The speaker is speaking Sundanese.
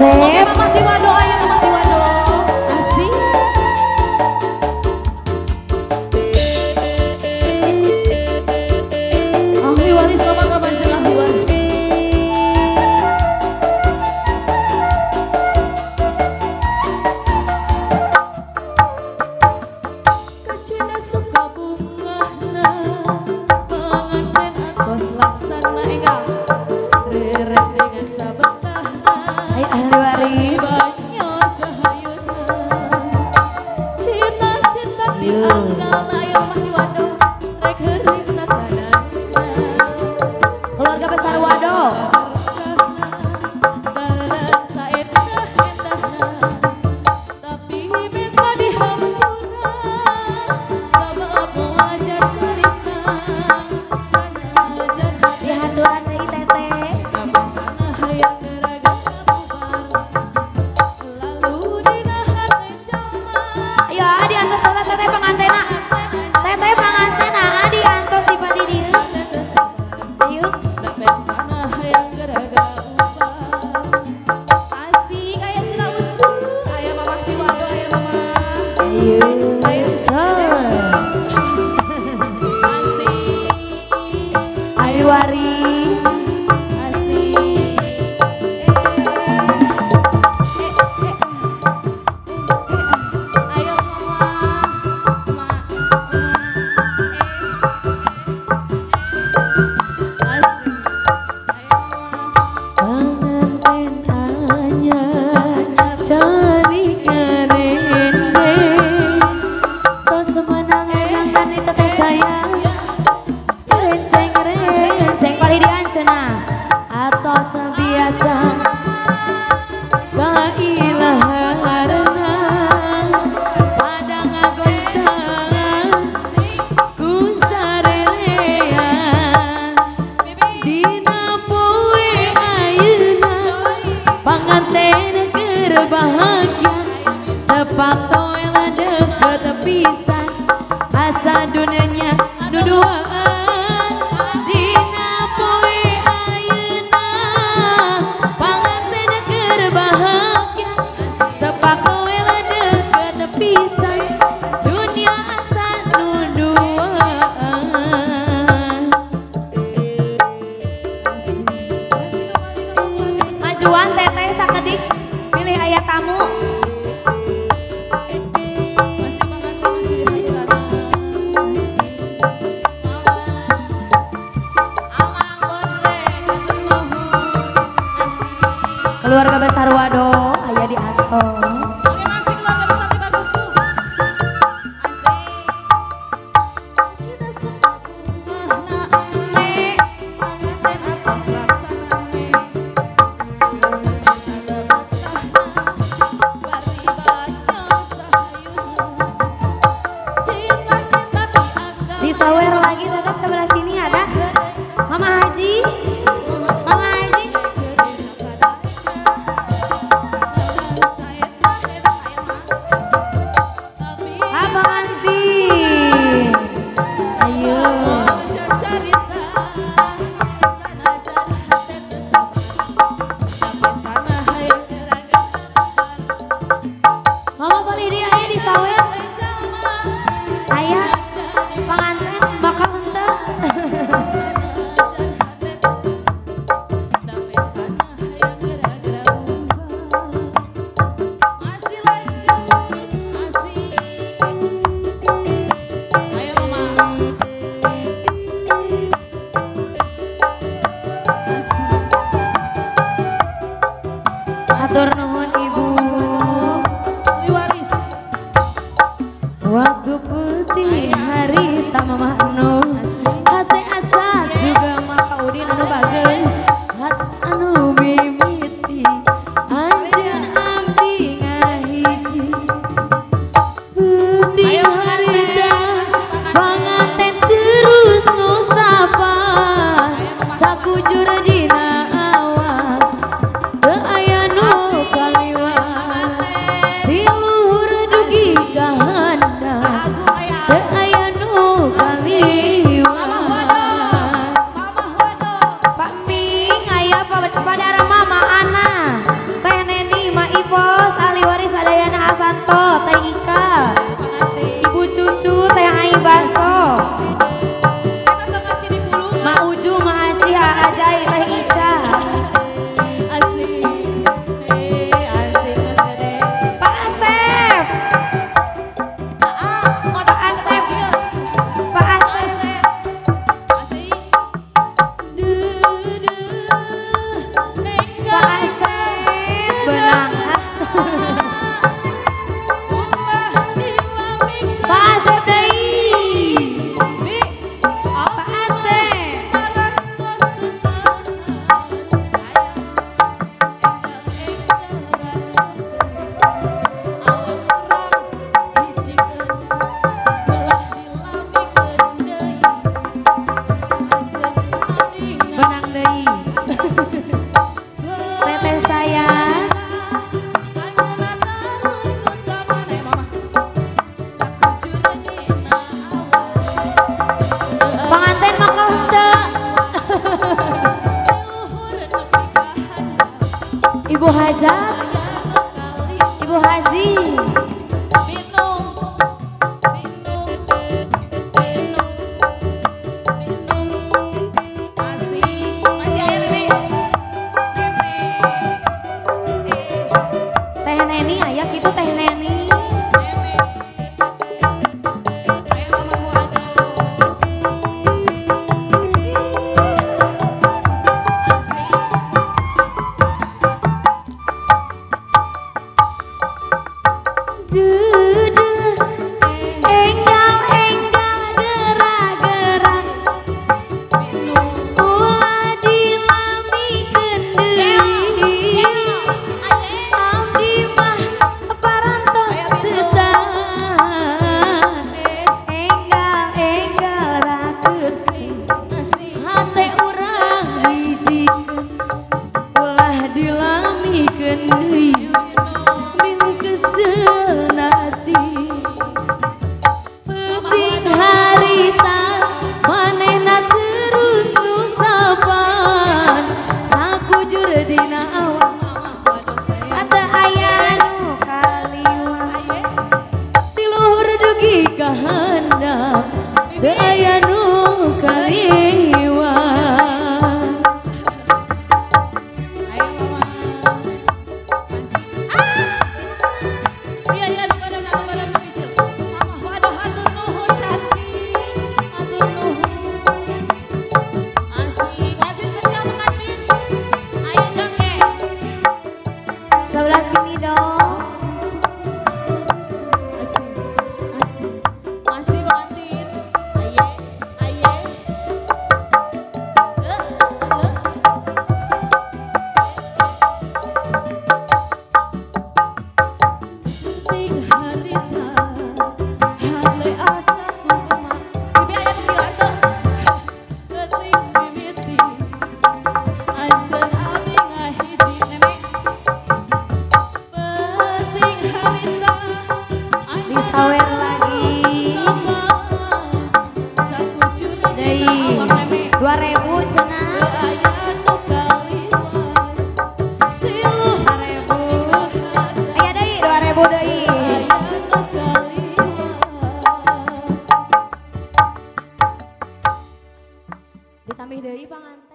Asep. Oke, Mama Tiwado, ayo Mama Tiwado. Asik. Ahli waris mama kabancen ahli waris. Kacina suka bungahna, pengantin atos laksana enggal. Reret dengan sabetahna. Ayo ahli waris. Cita-cita dianggal ayo Mama Tiwado. Rek heureus sakanana. Keluarga besar Wado. Tapi minta dihampura sabab wajar cerita sanajan Dihaturan deui teteh. Lalu dina hate jalma. Ayo adi antos salat teteh pangantena. Teteh pangantena adi antos si padi dieu. Ayo. Asik, aya cina ucu, aya Mamah Tiwado, aya Mama. Ayo. Asik. Ahli waris. Asik. Ayo Mama. Ma. Asik. Ayo Mama. Panganten anyar cari ngarende tos menang-menangan itu teh sayang renceng renceng Palih dian cenah. Atos biasa kailaharna pada ngagoncang ku sarerea dina poe ayeuna panganten keur bahagia tepak toel deket pisan asa dunia duduaan dina poe ayeuna panganten keur bahagia tepak toel deket pisan dunia asa nuduaan. Majuan teteh sakedik pilih aya tamu. Masih pengantin masih dihaturan. Mama. Amang bonreng nuhun. Asik. Keluarga besar Wado aya di atas. Oke, masih keluarga besar di Bagungku. Asik. Cita suka bungahna eme, panganten atos laksanane. Cita-cita dianggal. Disawer lagi teteh sebelah sini ada Mama Haji. Mama Haji. Abang Anti. Ayo. Mama boleh dia aya disawer. Aya panganten bakal henteu. Masih lanjut, masih. Ayo Mama. Hatur nuhun Ibu. Waris. Waktu putih hari mama anu hate asa juga Maka Udin anu bageun. hat anu mimiti anjeun abdi ngahiji putih harita panganten terus ngusapa sakujur dina awak teu aya nu kaliwat ti luhur dugi ka handap teu aya nu kaliwat. kahandap teu aya nu kaliwat. Ayo mama. Iya iya nu padam nu bijil. Mama waduh hatur nuhun cantik. Hatur nuhun. Asik, masih spesial pengantin. Ayo joget. Sebelah sini dong. Asik, asik. Masih pengantin. Aye, aye. Eh, eh. Ting harita, hale asa sugema. Bibi aya nu kieu atuh. Penting mimiti, anjeun abi ngahiji nenek. Penting harita, anjeun Disawer lagi. sama. Sakujur Deui. awak nenek. 2000 cenah. Aya nu kaliwat. Tilu 1000. Aya deui 2000 deui. aya nu kaliwat. Ditambih deui panganten.